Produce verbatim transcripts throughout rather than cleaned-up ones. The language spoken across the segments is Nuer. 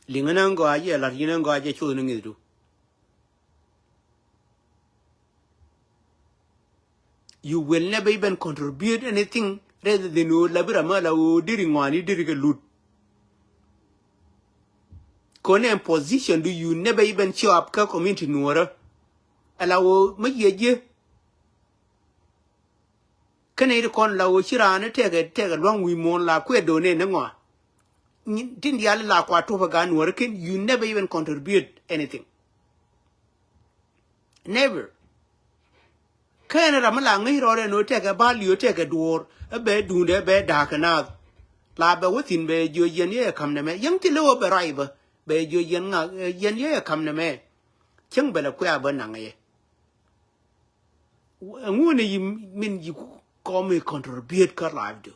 Liŋä ni ŋɔaa jɛ, lat yɛn ni ŋɔaa jɛ, cuth ni ŋi̱thdu. You will never even contribute anything rather than ɣöö la bi ram mi la ɣöö deri ŋɔaani deri kɛ lut. Kɔn ɛn position du, you never even show up kä community Nuɔrä. Ala ɣöö mi yiëë ji̱. Kä nɛy ti kɔn la ɣöö ci raan ni tɛkɛ, tɛkɛ lua̱ŋ wi̱i̱ muɔ̱ɔ̱n la kuɛ do̱n ɛn ni ŋɔa. Nyin tin diaal la kua tuɔpɛ gaat Nuɔrä ken, you never even contribute anything. Never. Kä ɛn ram mi la ŋäc rɔɔdɛ ni ɣöö tɛkɛ bal, ɣöö tɛkɛ duɔ̱ɔ̱r, ɛ bɛ duundɛ, ɛ bɛ da̱a̱k kɛ naath. La bɛ wä thi̱n, bɛ jiö yɛn yɛ kam nɛmɛ. Yäŋ thil ɛ ɣöö bɛ ruac bä, bɛ jiö yɛn ŋa, ɛ, yɛn yɛ kam nɛmɛ. Cäŋ bɛ lɛ kuɛ a bä naŋ yɛ. Ɛŋu ni yi min yi kɔm mi contribute kä life du.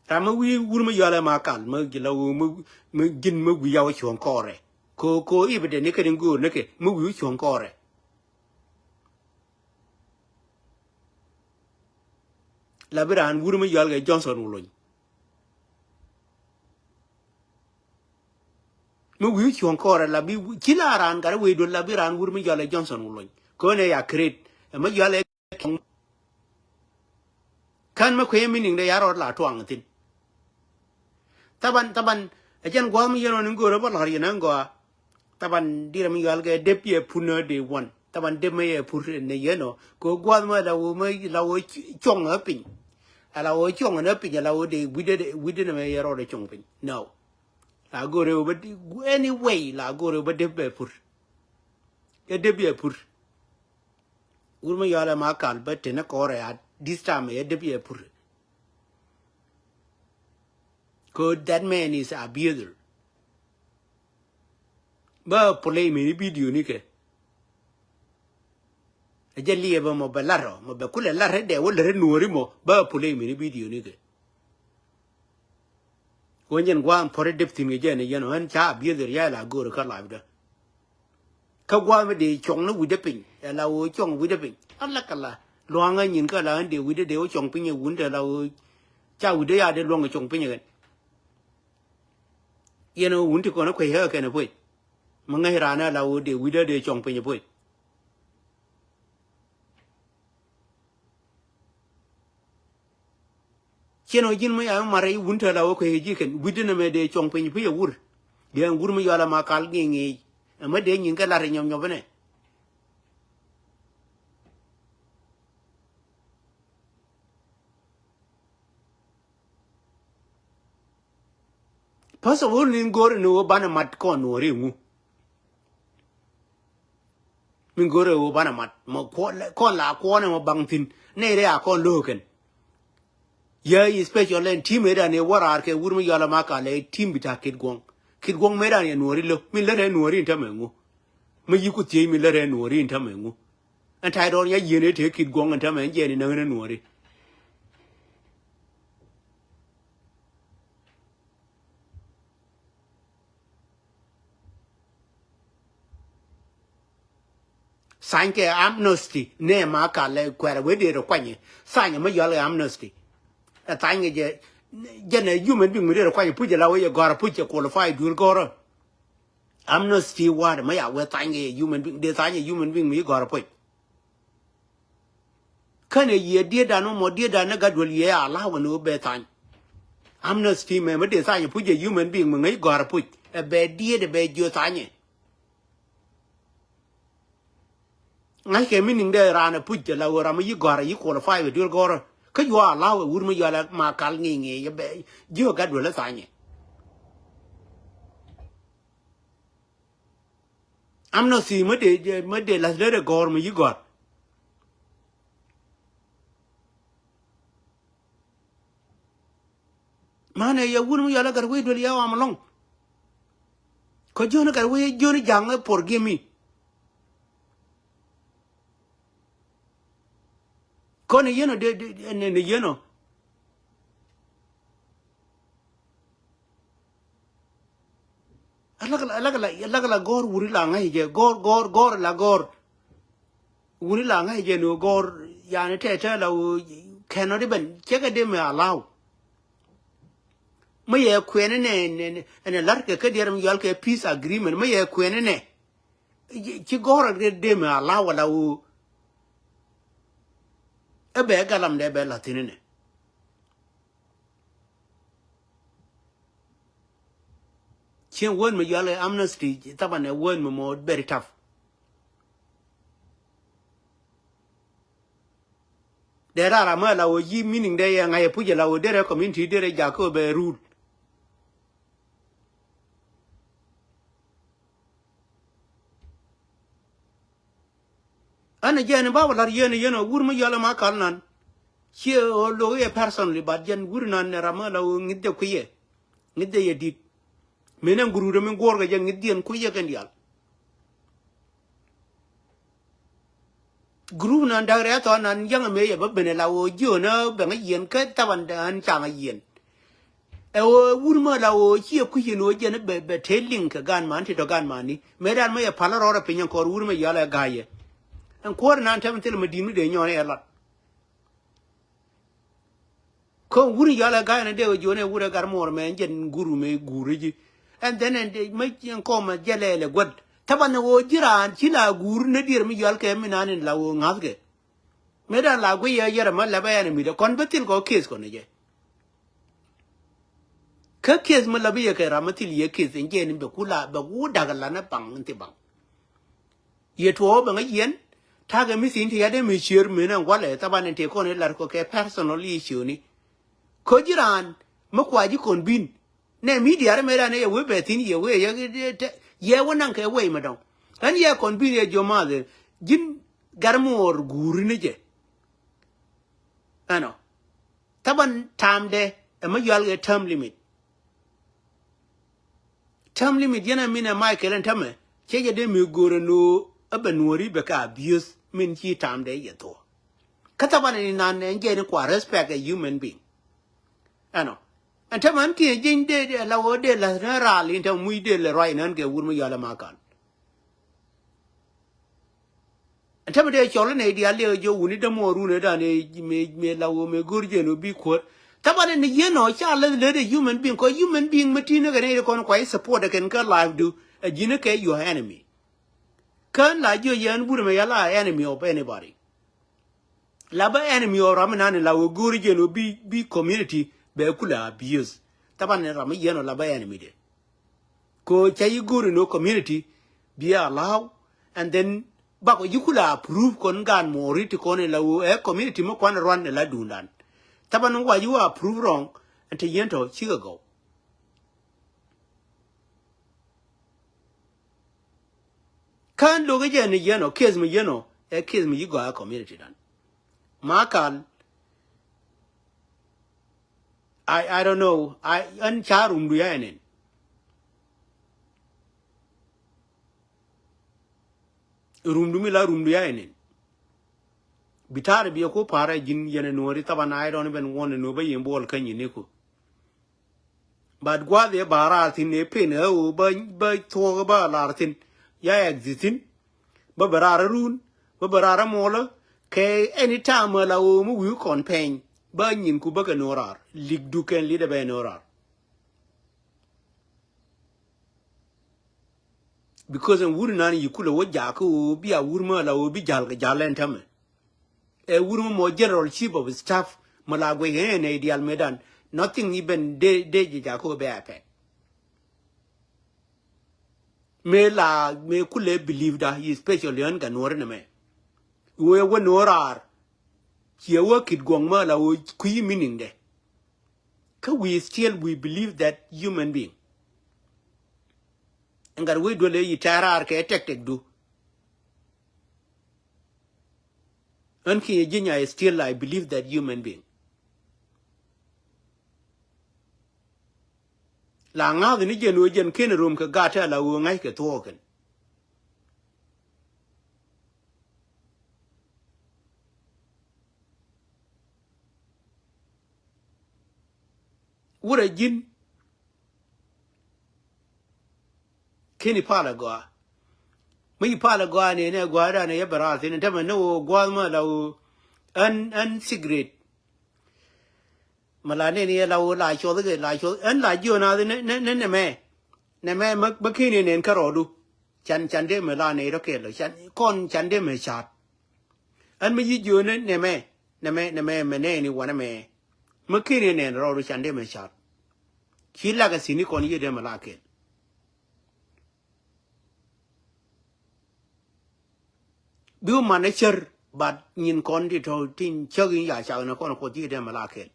Ram mi wi̱i̱ wur mi yɔalɛ ma kal mi ji̱ la wä mi, mi ji̱n mi wi̱i̱ yaw cuɔ̱ŋ kɔrɛ. Ko, ko evidence ni kɛ ni go̱o̱r ni kɛ mi wi̱i̱ cuɔ̱ŋ kɔrɛ. La bi raan wur mi yɔal kɛ Johnson Wulony. Mi wi̱i̱ cuɔ̱ŋ kɔrɛ la bi, ci la raan gat wee duel la bi raan wur mi yɔal kɛ Johnson Wulony. Kɔn ɛ ya create. Ɛ mi yɔal kɛ kän mi kuecä mi niŋdɛ ya rɔɔd la tuaŋ thi̱n. Thaban, thaban, ɛ jɛn gua̱a̱th mi yɛn ɣän in go̱o̱rä bä la̱r yɛn ɛn gɔaa. Thaban dirɛ mi yual kɛ dep yɛ pur nä dee wan. Thaban dep mi yɛ pur ni yɛn ɔ. Kɛ gua̱a̱th mi la wä mi la wä cuɔŋ ɛ piny. Ala wä cuɔŋ ɛ piny, ala wä dee wi̱dɛ, wi̱dɛ ni mi yɛ rɔɔdɛ cuɔŋ piny. No. La go̱o̱rɛ wä bä di, anyway, la go̱o̱rɛ wä bä dep bɛ pur. Kɛ dep yɛ pur. Wur mi yual ɛ ma kal bä teni kɔrɛ a this time yɛ dep yɛ pur. Kɛ that man is abuser. Bä play mi ni video ni kɛ. Ɛ jɛ liɛ bä mɔ bɛ lar ɔ, mɔ bɛ kulɛ lar dɛ wä lär nuɔri mɔ, bä play mi ni video ni kɛ. Wä nyɛn gua̱a̱m pɔri dep thi̱n kɛ jɛ ni yɛn ɔ, ɣän ca abuser ya la go̱o̱r kä live dä. Kä gua̱a̱th mi dee cuɔ̱ŋ ni wi̱cdä piny, ɛ la ɣöö cuɔ̱ŋ wi̱cdä piny. Ala kɛ la lua̱ŋä nyin kä la ɣän dee wi̱cdä dee wä cuɔ̱ŋ piny ɛ wun te la ɣöö ca wi̱cdä ya dee luɔ̱ŋ ɛ cuɔ̱ŋ piny ɛ kɛn. Yɛn ɣöö wun ti kɔn ɛ kuec ɛ kɛn ɛ puec. Mi ŋäc raan ɛ la ɣöö dee wi̱cdä dee cuɔ̱ŋ piny ɛ puec. Ciɛn ɔ ji̱n mi ya mi mar i̱ wun te la wä kuec ji̱ kɛn wi̱cdä nɛmɛ dee cuɔ̱ŋ piny pi̱c ɛ wur. Diɛn wur mi yɔal ɛ ma kal ŋi̱i̱c ŋi̱i̱c. Ɛmɛ dee nyin kɛ lat ɛ nyɔp nyɔp inɛ. First of all, ni go̱o̱r ni wä banɛ mat kɔn nuɔ̱ɔ̱ri ŋu. Min go̱o̱rɛ ɣöö banɛ mat mɔ kɔn la kuɔnɛ mɔ baŋ thi̱n nɛy rɛy a kɔn lo̱o̱kɛn. Yɛ especially ɛn team ëëdan ëë wä raar kɛ wur mi yɔl ama kalɛ team bi ta̱a̱ Kit Guɔ̱ŋ. Kit Guɔ̱ŋ mëëdan yɛ nuɔ̱ɔ̱ri lo̱ min lät ɛ nuɔ̱ɔ̱ri in tämɛ ŋu. Mi yi̱ ku thiec min lät ɛ nuɔ̱ɔ̱ri in tämɛ ŋu. Ɛn ta̱a̱ dɔɔr nya yieen ëë tëë Kit Guɔ̱ŋ in tämɛ ɛn jiɛɛn in näŋ in ɛ nuɔ̱ɔ̱ri. Thany kɛ amnesty nɛ ma kalɛ kuɛrɛ wee dee rɛ kuanyɛ. Thany ma yɔl kɛ amnesty. Ɛ thany kɛ jɛ jɛn ɛ human being mi dee rɛ kuanyɛ puc ɛ la wee yɛ gɔ̱r puc ɛ qualify duel gɔ̱rä. Amnesty wa̱a̱dɛ ma ya wee thany kɛ human being dee thany ɛ human being mi gɔ̱r puc. Känɛ yiëë diëëdan mɔ diëëdan ni gat duel yiëë a la̱wä ni wä bɛ thany. Amnesty mɛ mi dee thany puc ɛ human being mi ŋäc gɔ̱r puc ɛ bɛ diëëdɛ bɛ jiö thanyɛ. Ŋa̱ckɛ mi niŋdɛ raan ɛ puc ɛ la ɣöö ram mi yi̱ gɔ̱a̱r ɛ yi̱ qualify ɛ duel gɔ̱rä. Kä yuɔ a la̱w ɛ wur mi yual ɛ ma kal ŋi̱i̱ ŋi̱i̱ ɛ bɛ ji̱ ɛ gat duel ɛ thanyɛ. Amnesty mi dee mi dee la̱th lät ɛ gɔ̱r mi yi̱ gɔ̱a̱r. Manɛ yɛ wun mi yɔl ɛ gat wec duel yɛ ɣɔam ɛlɔ̱ŋ. Kä jiön ɛ gat wec jiön ɛ ja̱ŋ ɛ forgive me. Kɔn ɛ yɛn ɔ dee dee ni yɛn ɔ. Alak la alak la alak la gɔr wuri la ŋa̱c jɛ gɔr gɔr gɔr la gɔr. Wuri la ŋa̱c jɛ ni gɔr yani tɛ tɛ la wuri cannot even, cɛ kɛ dee mi allow. Mi yɛ kuɛn nɛ, nɛ, nɛ, nɛ la̱rkɛ kä diɛɛr mi yɔal kɛ peace agreement, mi yɛ kuɛn nɛ. Ci gɔ̱rä dee, dee mi allow wala ɣöö. Ɛ bɛ galamdɛ bɛ la̱thi̱n nɛ. Cieŋ word mi yɔal kɛ amnesty, thaban ɛ word mi mɔ very tough. Dee rara mi la wä yi meaning dee yɛ ŋa̱c ɛ puc ɛ la wä derɛ community derɛ jakä bɛ rule. Ɛn ɛ jɛn ba wä la̱r yɛn ɛ yɛn ɛ wur mi yɔal ɛ ma kal nan. Ciɛ ɣöö lo̱k yɛ personally, but jɛn wur nan ɛ ram mi la wä ŋi̱th jɛ kuiyɛ. Ŋi̱th jɛ yɛ di̱t. Mëë nɛ group mi guɔ̱ɔ̱r kɛ jɛ ŋi̱thdiɛn kuiyɛ kɛn diaal. Group nan da̱k rɛɛ thɔɔn nan yaŋ mëë yɛ bä ben ɛ la ɣöö jiöönä bɛ ŋä yiɛn kä thaban daan ca ŋä yiɛn. Ɛ ɣöö wur mä la ɣöö ciɛ kui̱c in ɣöö jɛn bɛ, bɛ te liŋ kɛ gan man ti tɔ gan man ni. Mëë dan mä yɛ pal rɔɔdɛ piny ɛn kɔr wur mä yɔal ɛ ga̱a̱cɛ. Ɛn kuäär nan tɛm thil mä di̱t mi dee nyɔɔn ɛ lat. Kä wur yɔal ɛ ga̱a̱cɛ ni dee wä jiɔn ɛ wur ɛ gat muɔɔr mɛ ɛn jɛn guru mɛ guur ji̱. And then ɛn dee mä ɛn kɔm ɛ jɛ lɛɛl ɛ guäl. Thaban ɛ ɣöö ji̱ raan ci la guur ni dier mi yɔal kɛ mi nan in la ɣöö ŋa̱thkɛ. Mëë dan la guiy yɛ yɛrɛ mä lɛpɛ ɛn mi dee kɔn bä thil kɔ case kɔn ɛ jɛ. Kä case mi la bi yɛ kɛ ram mi thil yɛ case in jɛ ni bɛ ku la bɛ ku dak la ni baŋ in thi baŋ. Yɛ tuɔɔk bɛ ŋäc yɛn. Ta̱a̱ kɛ mi thi̱n ti yat dee mi ciër mi nɛ ŋualɛ thaban in tëë kɔn i̱ lar kɔ kɛ personal issue ni. Kä ji̱ raan mi kua ji̱ kɔn bi̱n. Nɛ mi diaar mëë raan ɛ yɛ wee bɛ thi̱n yɛ wee yɛ tɛ yɛ wä naŋ kɛ wee mi dɔ̱ŋ. Ɣän yɛ kɔn bi̱n yɛ jiɔ maath ɛ ji̱n gat muɔɔr guuri ni jɛ. Ɛnɔ. Thaban ta̱a̱mdɛ ɛ mi yual kɛ term limit. Term limit yɛn a min ɛ Michael ɛn tämɛ cɛ jɛ dee mi go̱o̱rɛ ni ɣöö ɛ bɛ nuɔ̱ɔ̱ri bɛ kɛ abuse min ci ta̱a̱mdɛ yɛ thuɔ̱ɔ̱. Kä thaban in nan ɛn jɛ ni kua respect a human being. Ɛnɔ. Ɛn tämɛ ɛn kiɛ ji̱ny dee dee la ɣöö dee la̱th ni raal in tämɛ muc dee lɛ ruac nän kɛ wur mi yɔal ɛ ma kan. Ɛn tämɛ dee cɔl inɛ i̱ diaal liɛ jɛ wuni dämuɔɔr run ëëdan ëë mëë mëë la wä mëë go̱r jɛn wä bi kuäär. Thaban ɛn yien ɔ ca läth läth ɛ human being kɔ human being mi ti̱n ɛ kɛn ɛ kɔn kua i̱ support ɛ kɛn kä life du ɛ ji̱n ɛ kɛ your enemy. Kään la jiɔ yɛn burɛ mɛ ya la enemy of anybody. La bä enemy ɔ ram inan in la wä go̱o̱ri jɛn wä bi bi community bɛ kulɛ abuse. Thaban in ram i̱ yɛn ɔ la bä enemy de. Ko ca yi go̱o̱ri ni wä community bi allow and then bakɔ yi kulɛ approve kɔn gan mɔɔri ti kɔn in la wä ɛ community mi kuan ruan in la duundan. Thaban in wa yi wä approve wrong and te yɛn tɔ cikɛ gɔw. Kään lo̱k i̱ jɛ ni yɛn ɔ case mi yɛn ɔ ɛ case mi yi gɔaa community dan. Ma kal I, I don't know. I, ɛn ca rumdu ya ɛnɛn. Rumdu mi la rumdu ya ɛnɛn. Bi ta̱a̱r bi ɛ ko pa̱a̱r ɛ ji̱n yɛn ɛ nuɔ̱ɔ̱ri thaban I don't even want ɛ nuɔ̱ɔ̱r bä yɛn buɔl kä nyin ni ku. But gua̱a̱th ëë ba raar thi̱n ëë pen ëë ɣöö bä bä thuɔ̱k bä lar thi̱n ya exist thi̱n. Bä bɛ raar run bä bɛ raar muɔlä kɛ any time la ɣöö mi wi̱i̱ kɔn pɛny bä nyin ku bä kɛ no̱o̱ raar lik duk kɛn lidɛ bɛ no̱o̱ raar. Because ɛn wur inan yi kulɛ wä jakä ɣöö bi a wur mä la ɣöö bi ja̱l kɛ ja̱l ɛn tämɛ. Ɛ wur mä mɔ general chief of staff mä la guic ɛ nɛ idial mëë dan nothing even de de jɛ jakä ɣöö bɛ a pɛt. Mëë la mëë kulɛ believe da yi specially ɣän kɛ nuɔ̱ɔ̱ri nɛ mɛ. Ɣöö ɛ wä nuɔ̱ɔ̱r raar ciɛ wä kit guɔ̱ŋ mä la ɣöö kui̱ meaning dɛ. Kä we still we believe that human being. Ɛn gat wec duɔl ëë yi tɛ̈r raar kɛ tɛk tɛk du. Ɣän kiɛ ji̱ nyay still I believe that human being. La ŋa̱th ni jɛn ɣöö jɛn ken rom kɛ gat tɛ̈ la ɣöö ŋa̱ckɛ thuɔɔk kɛn. Wurɛ ji̱n keni palɛ gɔaa. Mi ci palɛ gɔaa ni nɛ gua̱a̱th dan yɛ bɛ raar thi̱n tämɛ ni ɣöö gua̱a̱th mä la ɣöö ɣän ɣän cigarette. Mi la nɛn yɛ la wä la cuɔth kɛ la cuɔth ɛn la jiɔ na ni ni ni mɛ. Ni mɛ mɛ kini nɛn kɛ rɔɔdu. Can can dee mi la nɛy rɔ kɛl can kɔn can dee mi cat. Ɛn mi yi jiɔ ni ni mɛ ni mɛ ni mɛ mɛ nɛni wanɛ mɛ. Mɛ kini nɛn rɔɔdu can dee mi cat. Ci lak a sini kɔn yi dee mi la kɛl. Bi wä man ɛ cär bat nyin kɔn ti tɔ̱ tin cäk in ya cak ni kɔn kuɔth yi dee mi la kɛl.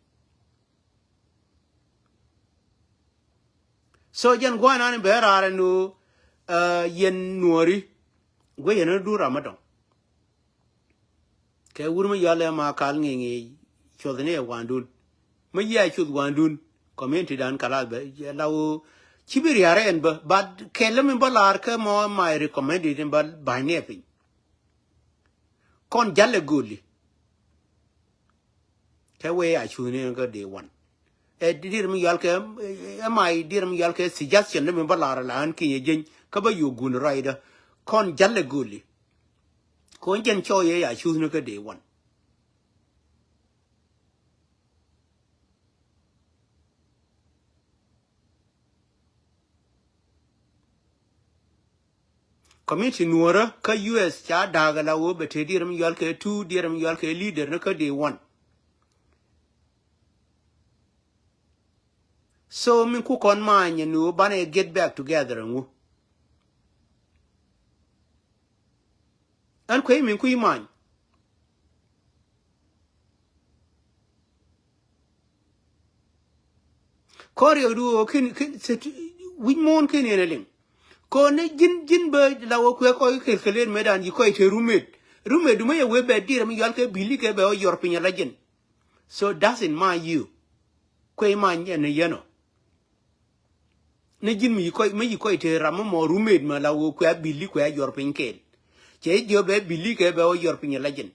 So jɛn gua̱n an bɛ raar ɛn ɣöö yɛn nuɔ̱ɔ̱ri guic ɛn ɣöö duun ram mi dɔ̱ŋ. Kɛ wur mi yɔl ɛ ma kal ŋi̱i̱ ŋi̱i̱ cuɔth ni ɛ wa̱a̱ndun. Mi yia cuth wa̱a̱ndun community dan kalath bɛ la woo. Ci bi ria̱r ɛn bä but kɛl mi bä la̱r kä mɔ my recommended in bä ba̱ny ni ɛ piny. Kɔn jal ɛ goli. Kɛ wee a cuth ni kä day one. Ɛ dir mi yɔl kɛ ɛ ma dir mi yɔl kɛ suggestion ni mi bä la̱r la an kinyɛ jeny kä bä yo̱ gun rɔydä. Kɔn jal ɛ goli. Kɔn jɛn cɔw yɛ ya cuth ni kä day one. Community nuɔrä kä U S ca da̱a̱k ala woo bɛ te diɛɛr mi yual kɛ two diɛɛr mi yual kɛ leader ni kä day one. So min ku kɔn ma̱a̱ny ni woo banɛ get back together ɛŋu. Ɛn kuey min kui̱ ma̱a̱ny. Kɔn riɛkdu ɣöö kin kin wi̱c muɔ̱ɔ̱n kin yɛn ɛ liŋ. Kɔn ni ji̱n ji̱n bä la wä kuɛ kɔc kɛl kɛ lëër mëëdan yi kɔc te rumet. Rumet du mä yɛ wee bɛ diɛɛr mi yual kɛ bi̱li kɛ bɛ wä yɔr piny ala ji̱n. So doesn't mind you. Kuey ma̱a̱ny ɛn ni yɛn ɔ. Ni ji̱n mi yi kɔc mi yi kɔc te ram mi mɔ rumet ma la woo kuɛ bi̱li kuɛ yɔr piny kɛl. Cɛ ji̱ jiɔ bɛ bi̱li kɛ bɛ wä yɔr piny ala ji̱n.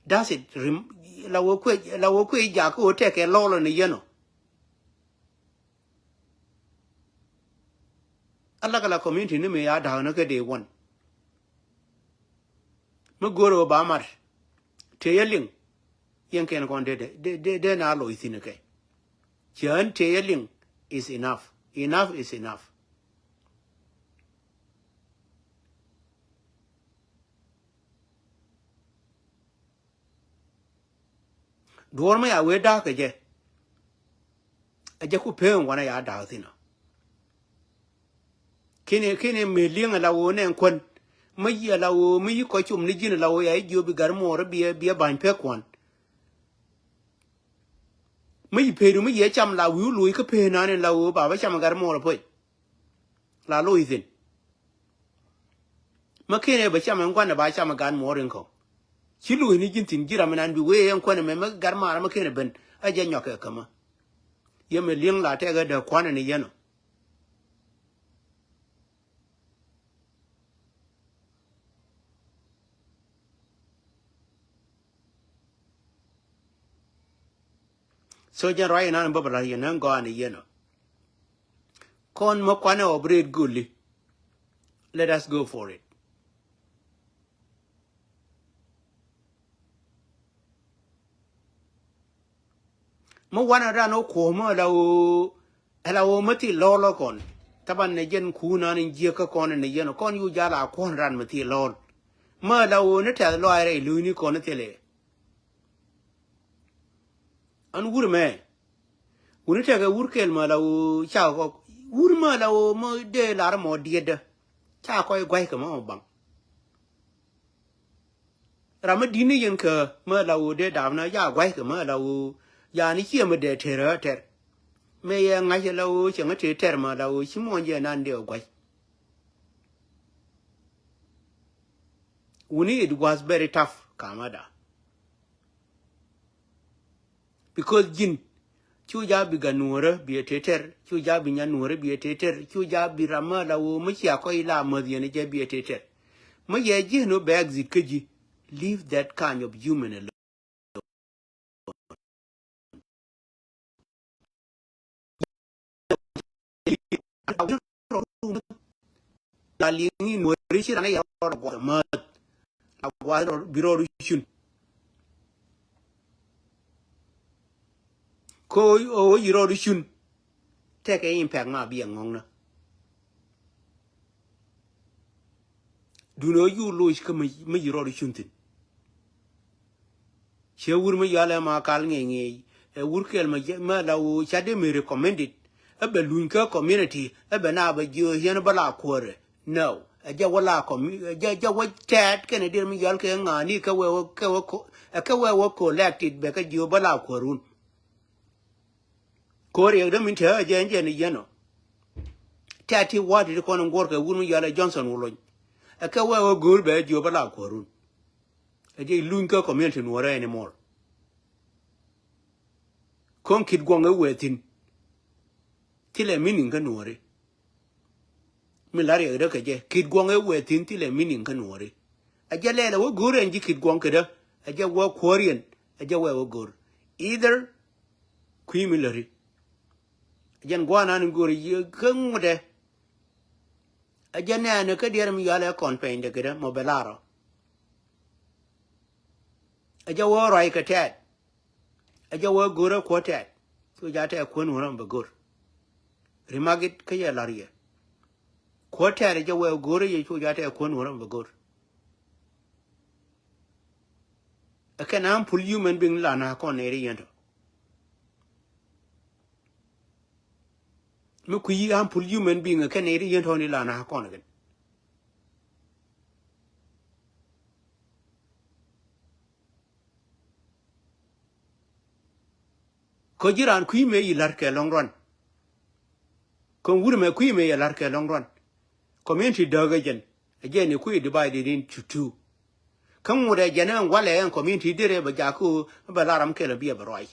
Does it rim la woo kuɛ la woo kuɛ jak kä woo tɛkɛ lɔl ni yɛn ɔ. Ala kɛ la community ni mi ya da̱a̱k ni kä day one. Mi go̱o̱r ɣöö ba mat. Tëë yɛ liŋ. Yɛn kɛn kɔn dee dee dee na loc thi̱n kɛ. Ciɛ ɣän tëë yɛ liŋ is enough. Enough is enough. Duɔ̱ɔ̱r mi ya wee da̱a̱k kɛ jɛ. Ɛ jɛ ku pee wanɛ ya da̱a̱k thi̱n ɔ. Kini kini mëë li̱eŋ ala woo nɛ kuän. Mi yi ala woo mi yi kɔc com ni ji̱n ala woo ya i̱ jiöp i̱ gat muɔɔr biɛ biɛ ba̱ny pek kuan. Mi yi pee du mi yɛ cam la wi̱i̱ loc kä pee nani ala woo ba bä cam i̱ gat muɔɔr puɔ̱c. La loc thi̱n. Mi kene bä cam in gua̱n ba cam in gan muɔɔr in kɔ. Ci loc ni ji̱n thi̱n ji̱ ram in an bi wee in kuän in mɛ mi gat maarä mi kene ben a jɛ nyɔk kɛ kämä. Yɛ mi li̱eŋ la tɛk ɛ dee kuan in yɛn ɔ. So jɛn ruac in an bä bä la yɛn in gɔaa in yɛn ɔ. Kɔn mi kuanɛ ɔ bi ret goli. Let us go for it. Mi wanɛ ran wä kuɔ̱ɔ̱mä ala woo ala woo mi thil lɔɔl ɔ kɔn. Thaban nɛ jɛn kuun an in jiäk kä kɔn in yɛn ɔ kɔn yu jal a kuɔ̱n ran mi thil lɔɔl. Mi ala woo ni tɛth lɔaac rɛy luuni kɔn ni thilɛ. An wur mɛ. Wuni tɛkɛ wur kɛl mɛ la woo ca kɔ wur mɛ la woo mɛ dee lar mɔ diɛtdä. Ca kɔc gua̱ckɛ mɛ mɔ baŋ. Ram mi di̱t ni yɛn kä mɛ la woo dee dap na ca gua̱ckɛ mɛ la woo. Yani ciɛ mɛ dee tɛr ɣä tɛr. Mɛ yɛ ŋa̱c la woo cɛ ŋä tëë tɛr mɛ la woo ci muɔ̱ɔ̱n jɛ nan dee gua̱c. Wuni it was very tough kamada. Because ji̱n cu ja bi gat nuɔ̱ɔ̱rä bi ɛ tëë tɛr, cu ja bi nyan nuɔ̱ɔ̱rä bi ɛ tëë tɛr, cu ja bi ram mä la woo mä cia kɔc la mäth yɛn jɛ bi ɛ tëë tɛr. Mä yɛ ji̱n wä bɛ exit kä ji̱. Leave that kind of human alone. La liŋ in wä ri ci ran yɛ rɔ guath mäth. La guath rɔ bi rɔ ri cun. Kä ɣöö, ɣöö yi rɔɔd cun. Tɛkɛ impact ma bi a ŋɔŋnä. Duundɛ ɣöö ju loc kä mi, mi yi rɔɔd cun thi̱n. Ciɛ wur mi yɔalɛ ma kal ŋiɛc ŋiɛc. Ɛ wur kɛl ma jɛ, ma la ɣöö ca dee mi recommended. Ɛ bɛ luny kä community. Ɛ bɛ na bɛ jiö hiɛn bä la kuäärɛ. No. Ɛ jɛ wä la commu-, ɛ jɛ, jɛ wä tɛɛt kɛnɛ dier mi yɔal kɛ ŋa̱a̱ni kɛ wee wä, kɛ wee ko-, ɛ kɛ wee wä collected bɛ kɛ jiö bä la kuäärun. Ko̱r yɛk dämin te ɛ jɛ ɛn jɛ ni yɛn ɔ. Tɛ̈ ti wa̱a̱ ti ti kɔn in guɔ̱r kɛ wur mi yɔal ɛ Johnson Wulony. Ɛ kɛ wee wä go̱o̱r bɛ jiöp ala kuäärun. Ɛ jɛ luny kä community nuɔ̱ɔ̱rä anymore. Ko̱n Kitgwɔŋ ɛ wee thi̱n. Thilɛ meaning kä nuɔ̱ɔ̱ri. Mi la riɛkdä kɛ jɛ Kitgwɔŋ ɛ wee thi̱n thilɛ meaning kä nuɔ̱ɔ̱ri. Ɛ jɛ lɛɛl ɛ wä go̱o̱r ɛn ji̱ Kitgwɔŋ kädä. Ɛ jɛ wä kuäär yɛn. Ɛ jɛ wee wä go̱o̱r. Either kui̱ mi läri. Ɛ jɛn gua̱a̱r nan in go̱o̱r ɛ yiëë kä ŋutdɛ. Ɛ jɛ nɛɛnɛ kä diɛɛr mi yɔalɛ kɔn pɛnydɛ kädä mɔ bɛ lar ɔ. Ɛ jɛ wä ruac kɛ tɛɛt. Ɛ jɛ wä go̱o̱r ɛ kuɔ̱ tɛɛt. Cu ja tɛɛt kuäär nuɔ̱ɔ̱rä mɔ bɛ go̱o̱r. Rimakit kä yɛ la̱r yɛ. Kuɔ̱ tɛɛt ɛ jɛ wä go̱o̱r ɛ yɛ cu ja tɛɛt kuäär nuɔ̱ɔ̱rä mɔ bɛ go̱o̱r. Ɛ kɛn an pul human being la na kɔn nɛy ri yɛn tɔ. Mi kui̱ an pul human being ɛ kɛn nɛy ri yɛn tɔ ni la na kɔn kɛn. Kä ji̱ raan kui̱ mëë yi la̱r kɛ lɔ̱ŋ ruan. Kä wur mɛ kui̱ mëë yɛ la̱r kɛ lɔ̱ŋ ruan. Community dääk ɛ jɛn. Ɛ jɛn ɛ kui̱ divided into two. Kä ŋut ɛ jɛn ɛn walɛ ɛn community derɛ bɛ jakä bɛ la ram kɛl ɛ biɛ bɛ ruac.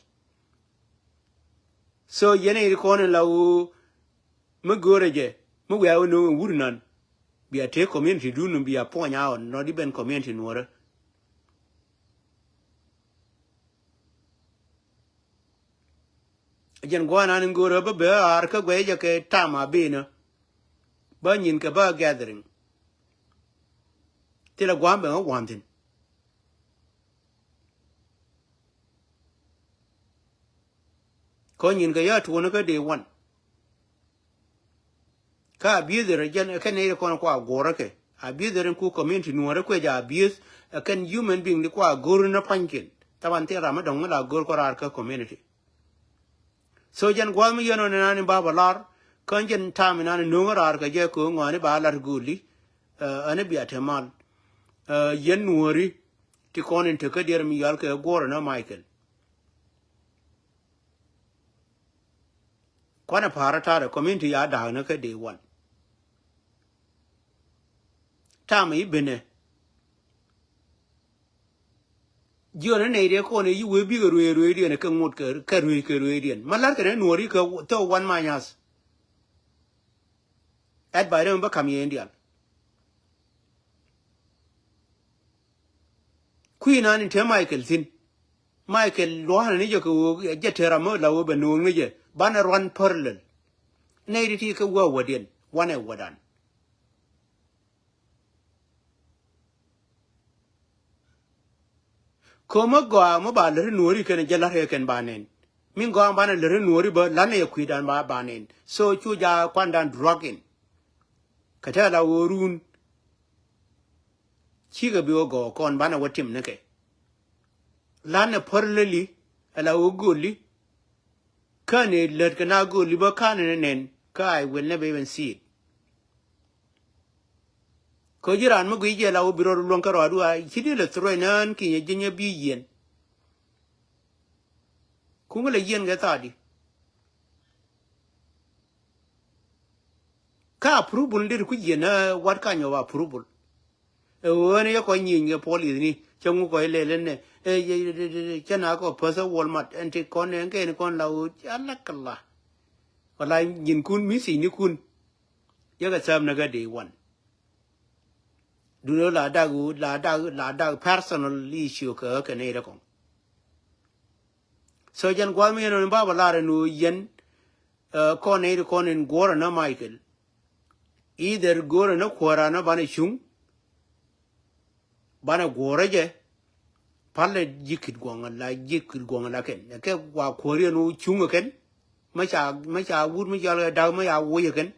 So yɛn ɛ ri kɔn in la ɣöö mi göörä jɛ mi wiaa wä no̱o̱ŋ in wur nan. Bia tëë community dun bia puɔny a ɣɔn nɔt i̱ ben community nuɔ̱ɔ̱rä. Jɛn gua̱a̱r nan in go̱o̱rä bä bee aar kä guɛy jɛ kɛ tam a benä. Bä nyin kɛ bä gathering. Thilɛ gua̱a̱m ben ɣä gua̱a̱m thi̱n. Kä nyin kɛ yä tuɔ̱nä kä day one. Kä abuse rɛ jɛn ɛ kɛn nɛy rɛ kɔn kua guɔrä kɛ abuse rɛ ku community nuɔrɛ kuɛ jɛ abuse ɛ kɛn human being di kua go̱r ni pa̱nykiɛn. Taban thil ram mi dɔ̱ŋ mi la go̱r kɔ raar kä community. So jɛn gua̱th mi yɛn ɔ ni nani ba bä lar kä jɛn tam inani no̱o̱ŋ raar kɛ jɛ kɛ ŋɔani ba lar go̱o̱li. Ɛni bia te mal yɛn nuɔri ti kɔn in tekä diɛr mi yal kɛ guɔrɛ ni Michael. Kuanɛ pa̱a̱rä ta̱rɛ community ya da̱a̱k ni kä day one. Tam i̱ benɛ. Jiɔn ni nɛy diɛ kɔn i̱ yi wee bikɛ ruëë ruëëdiɛn kɛ ŋot kɛ ruëë kɛ ruëëdiɛn ma la̱rkɛ ni nuɔ̱ɔ̱ri kɛ thok wan ma nyath. Ɛt bay rɛm bä ka̱m yɛ in dial. Kui̱ nan in te Michael thi̱n. Michael lua̱a̱nɛ ni jɛ kɛ ɣöö jɛ te ram mi la ɣöö bɛ no̱o̱ŋ ni jɛ banɛ ruan parallel. Nɛy ti ti kɛ wä wädiɛn wanɛ wädan. Ko̱mä gɔaa mi ba läri nuɔ̱ɔ̱ri kɛn jɛ la̱rkɛ kɛn ba nɛn. Min gɔaa banɛ läri nuɔ̱ɔ̱ri bä lanɛ yɛ kui̱dan ba ba nɛn so cu ja kuandan drug in. Kɛ te la ɣöö run. Cikɛ bi wä gɔɔ kɔn banɛ wä tim ni kɛ. Lanɛ pär leli ala wä goli. Kani lät kɛ na goli bä kani ni nɛn kä I will never even see it. Kä ji̱ raan mi gui jɛ la wä bi rɔɔd luɔ̱ŋ kɛ rɔɔdu a ci di lɛ throw in ään kinyɛ ji̱ nyɛ bi yiɛn. Kuŋä lɛ yiɛn kɛ thaadi. Kä approval dit ku yiɛn ɛ wat kany ɔ approval. Ɛ ɣöö ɛn yɛ kɔc nyieny kɛ puɔl i̱thni cä ŋu kɔc lɛl ɛn ɛ cä na kɔ päth ɛ Walmart ɛn ti kɔn ɛn kɛn kɔn la ɣöö ca lak kɛ la. Wala nyinkun mi thi̱cnikun. Yɛ kɛ thäm nɛ kɛ day one. Duundɛ la dak la dak la dak personal issue kɛ kɛ nɛy rɛ kɔŋ. So jɛn gua̱a̱th mi yɛn ɣän in ba bä lar ɛn ɣöö yɛn kɔn nɛy ti kɔn in guɔ̱rä nä Michael. Either guɔ̱rä nä kuäärä nä banɛ cuŋ. Banɛ guɔ̱rä jɛ. Palɛ ji̱ Kitguɔ̱ŋ la ji̱ Kitguɔ̱ŋ la kɛn kɛ wa kuäär yɛn wä cuŋ kɛn. Mä ca mä ca wut mä cɔal kɛ da̱k mä ca woc kɛn.